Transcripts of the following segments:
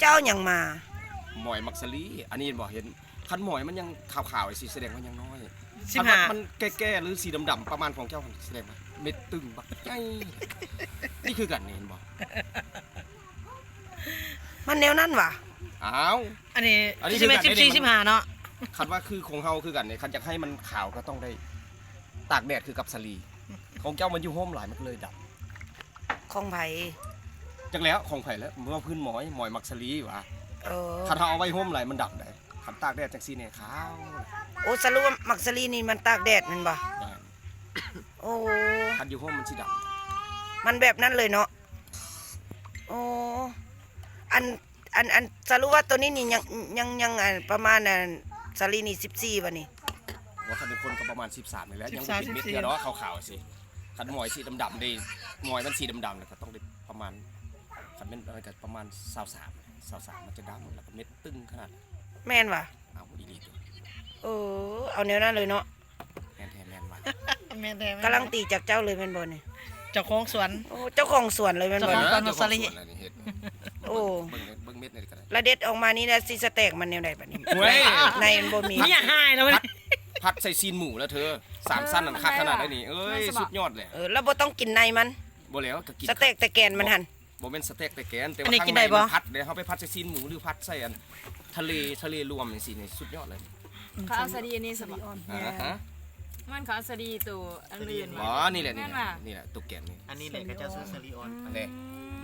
ເຈົ້າຫຍັງມາ? ໝອຍມັກສະລີ. ອັນນີ້ເຫັນບໍ່? ເຫັນ ຄັນໝອຍມັນຍັງຂາວໆ ຈັ່ງຊີ້ ສະແດງວ່າຍັງນ້ອຍ. ສິບຫ້າ ຄັນວ່າມັນແກ່ໆ ຫຼື ສີດຳໆ ປະມານຂອງເຈົ້າຫັ້ນ ສະແດງວ່າເມັດຕຶ້ງບັກໃຫຍ່. ນີ້ຄືກັນນີ້ ເຫັນບໍ່? ມັນແນວນັ້ນຫວາ? ອ້າວ ອັນນີ້ ອັນນີ້ຄືກັນເດ້ ສິບສີ່ ສິບຫ້າເນາະ. ຄັນວ່າຄືຂອງເຮົາຄືກັນນີ້ ຄັນຢາກໃຫ້ມັນຂາວກໍຕ້ອງໄດ້ຕາກແດດຄືກັບສາລີ. ຂອງເຈົ້າມັນຢູ່ໂຮມຫຼາຍ ມັນກໍເລີຍດຳ. ຂອງໃຜ? ຈັກແລ້ວ ຂອງໃຜແລ້ວ. ເວົ້າພື້ນໝອຍ ໝອຍມັກສາລີຫວາ. ເອີ ຄັນເຮົາເອົາໄວ້ໂຮມຫຼາຍມັນດຳໃດ໋. ຄັນຕາກແດດຈັ່ງຊີ້ແນ່ຂາວ. ໂອ້ ສະຫຼຸບວ່າມັກສາລີນີ້ມັນຕາກແດດແມ່ນບໍ່? ແມ່ນ. ໂອ້ ຄັນຢູ່ໂຮມມັນຊິດຳ. ມັນແບບນັ້ນເລີຍເນາະ. ໂອ້ ອັນ ອັນ ອັນ ສະຫຼຸບວ່າໂຕນີ້ນີ້ຍັງ ຍັງ ຍັງ ອັນ ປະມານ ອັນ ສາລີນີ້ສິບສີ່ ບາດນີ້. ວ່າຄັນເປັນຄົນກໍປະມານສິບສາມນີ້ແຫຼະ. ຍັງບໍ່ເປັນເມັດເທື່ອເນາະ ຂາວໆ ຊີ້. ຄັນໝອຍສີດຳໆເດ້ ໝອຍມັນສີດຳໆ ແລ້ວກໍຕ້ອງໄດ້ປະມານ ຄັນແມ່ນອັນນັ້ນກໍປະມານຊາວສາມ ຊາວສາມ ມັນຈະດຳ ແລ້ວກໍເມັດຕຶ້ງຂະໜາດ. ແມ່ນຫວາ? ເອົາອີ່ຫຼີຕິ. ເອີ ເອົາແນວນັ້ນເລີຍເນາະ. ແມ່ນແທ້ແມ່ນວ່າ. ແມ່ນແທ້ ກຳລັງຕີຈາກເຈົ້າເລີຍແມ່ນບໍ່ນີ້? ເຈົ້າຂອງສວນ. ໂອ້ ເຈົ້າຂອງສວນເລີຍແມ່ນບໍ່? ເຈົ້າຂອງສວນ ເອີ ເຈົ້າຂອງສວນ ເຈົ້າຂອງສວນ ອັນນີ້ເຮັດ. ໂອ້ ເບິ່ງເມັດ ເບິ່ງເມັດນີ້ກໍໄດ້. ລະເດັດອອກມານີ້ນະ ຊິສະແຕັກມັນແນວໃດບັດນີ້? ໂອ້ຍ ໃນມັນບໍ່ມີ. ເມຍຫາຍແລ້ວ. ຜັດ ຜັດໃສ່ຊີ້ນໝູແລ້ວເທີ ສາມຊັ້ນນັ້ນ ເອີ ຄັກຂະໜາດໃດນີ້. ເອີຍ ມັນສະບາຍ ສຸດຍອດແຫຼະ. ເອີ ລະບໍ່ຕ້ອງກິນໃນມັນ. ບໍ່ແລ້ວ ກໍກິນ ສະເຕັກແຕ່ແກນມັນຫັ້ນ. ບໍ່ແມ່ນສະເຕັກແຕ່ແກນ ແຕ່ວ່າຂ້າງໃນມັນຜັດເດ້. ເຮົາໄປຜັດໃສ່ຊີ້ນໝູ ຫຼື ຜັດໃສ່ອັນທະເລ ທະເລລວມຈັ່ງຊີ້ນີ້ ສຸດຍອດເລີຍ. ເຂົາເອົາສາລີອັນນີ້ຊະບໍ? ຮະ? ມັນເຂົາເອົາສາລີໂຕອັນອື່ນ. ອໍ ນີ້ແຫຼະ ນີ້ແຫຼະ ແມ່ນຫວາ? ນີ້ແຫຼະ ໂຕແກນນີ້. ອັນນີ້ແຫຼະ ເຂົາເຈົ້າຊື້ສາລີອ່ອນ. ອືມ ເດ້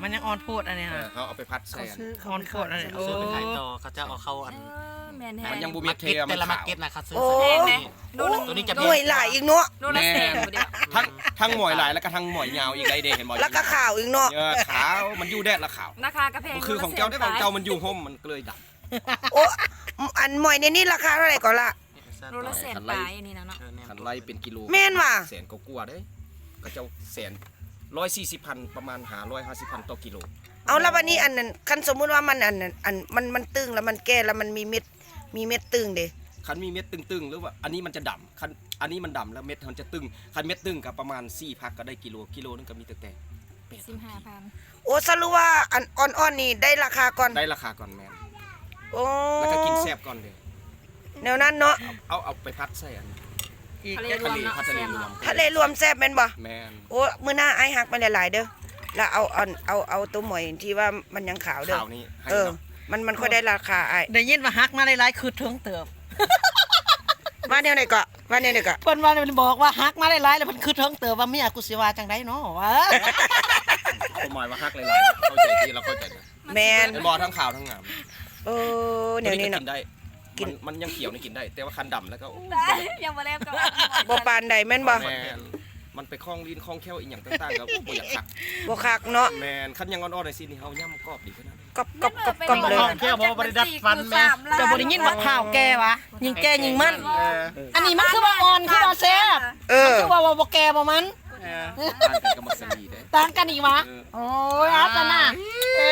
ມັນຍັງອ່ອນໂພດອັນນີ້. ເອີ ເຂົາເອົາໄປຜັດໃສ່ອັນ ເຂົາຊື້ ອ່ອນໂພດອັນນີ້. ເຂົາຊື້ໄປຂາຍຕໍ່ ໂອ້ ເຂົາເຈົ້າເອົາເຂົ້າອັນ. ເອີ ແມ່ນແທ້ ມັນຍັງບໍ່ມີເທ ມັນຂາວ. ແຕ່ລະມາເກັດນະ ເຂົາຊື້. ໂອ້ ແມ່ນແທ້. ໂຕນີ້ຈະ ໂອ້ຍ ຫຼາຍອີກເນາະ. ໂລລະແສນ ແມ່ນ ຜູ້ດຽວ. ທັງ ທັງໝອຍຫຼາຍ ແລ້ວກໍທັງໝອຍຍາວອີກໄດ໋ເດ້ ເຫັນບໍ່? ແລ້ວກໍຂາວອີກເນາະ. ເອີ ຂາວ ມັນຢູ່ແດດລະຂາວ. ລາຄາກໍແພງ. ມັນຄືຂອງເຈົ້າເດ້ ຂອງເຈົ້າມັນຢູ່ຮົ່ມ ມັນກໍເລີຍດຳ. ໂອ້ ອັນໝອຍໃນນີ້ລາຄາເທົ່າໃດກໍລະ? ໂລລະແສນປາຍອັນນີ້ນະເນາະ. ເອີ ແມ່ນ ຄັນໄລ່ເປັນກິໂລ ແມ່ນຫວາ? ແສນກວ່າໆເດ້. ເຂົາເຈົ້າແສນ ຮ້ອຍສີ່ສິບພັນ ປະມານຫ້າຮ້ອຍຫ້າສິບພັນຕໍ່ກິໂລ. ເອົາ ແລ້ວບັດນີ້ອັນນັ້ນ ຄັນສົມມຸດວ່າມັນອັນນັ້ນ ອັນ ມັນ ມັນຕຶ້ງ ແລ້ວມັນແກ່ ແລ້ວມັນມີເມັດ ມີເມັດຕຶ້ງເດ້. ຄັນມີເມັດຕຶ້ງໆ ຫຼືວ່າອັນນີ້ມັນຈະດຳ. ຄັນອັນນີ້ມັນດຳແລ້ວເມັດມັນຈະຕຶ້ງ. ຄັນເມັດຕຶ້ງກໍປະມານສີ່ພັກກໍໄດ້ກິໂລ ກິໂລໜຶ່ງກໍມີຕັ້ງແຕ່ແປດ ສິບຫ້າພັນ. ໂອ້ ສະຫຼຸບວ່າອັນອ່ອນໆນີ້ໄດ້ລາຄາກ່ອນ? ໄດ້ລາຄາກ່ອນ ແມ່ນ. ໂອ້ ແລ້ວກໍກິນແຊບກ່ອນເດ້. ແນວນັ້ນເນາະ. ເອົາ ເອົາໄປຜັດໃສ່ອັນ ທະເລລວມເນາະ. ທະເລ ທະເລລວມ ທະເລລວມແຊບແມ່ນບໍ່? ແມ່ນ. ໂອ້ ມື້ໜ້າອ້າຍຫັກມາຫຼາຍໆເດີ ແລ້ວເອົາ ເອົາ ເອົາ ເອົາໂຕໝອຍທີ່ວ່າມັນຍັງຂາວເດີ. ຂາວນີ້ໃຫ້ ເອີ ເນາະ. ມັນ ມັນຄ່ອຍໄດ້ລາຄາອ້າຍ. ໄດ້ຍິນວ່າຫັກມາຫຼາຍໆ ຄຶດເຖິງເຕີບ. ວ່າແນວໃດເກາະ? ວ່າແນວໃດເກາະ? ເພິ່ນວ່າ ບອກວ່າຫັກມາຫຼາຍໆ ແລ້ວເພິ່ນຄຶດເຖິງເຕີບວ່າເມຍກູຊິວ່າຈັ່ງໃດເນາະ ວ່າ ຄວາມໝາຍວ່າຮັກຫຼາຍໆ ເຂົ້າໃຈທີ່ລາວເຂົ້າໃຈນະ. ແມ່ນ. ເຫັນບໍ່? ທັງຂາວທັງງາມ. ເອີ ແນວນີ້ເນາະ. ກິນໄດ້ ມັນ ມັນຍັງຂຽວນີ້ກິນໄດ້ ແຕ່ວ່າຄັນດຳແລ້ວກໍ ໂອ້ ຕາຍ ຍັງບໍ່ແລ້ວກໍ ບໍ່ປານໃດແມ່ນບໍ່? ແມ່ນ. ມັນໄປຄອງລີ້ນຄອງແຂ້ວອີ່ຫຍັງຕ່າງໆ ກໍບໍ່ຢາກຄັກ. ບໍ່ຄັກເນາະ. ແມ່ນ. ຄັນຍັງອ່ອນໆ ໃນຊີ້ນນີ້ ເຮົາຫຍ້ຳກອບດີຂະໜາດ. ກອບ ກອບ ກອບ ກອບເລີຍ. ເຈົ້າບໍ່ໄດ້ດັດຟັນມັນ ເຈົ້າບໍ່ໄດ້ຍິນວ່າຂາວແກ່ຫວາ? ຍິ່ງແກ່ຍິ່ງມັນ. ເອີ ອັນນີ້ມັນຄືວ່າອ່ອນ ຄືວ່າແຊບ. ເອີ ຄືວ່າ ວ່າບໍ່ແກ່ບໍ່ມັນ. ເອີ ຕ່າງກັນກັບມັກສະລີເດ້. ຕ່າງກັນອີກຫວາ? ເອີ ໂອ້ຍ ອາຕະນາ. ເອີ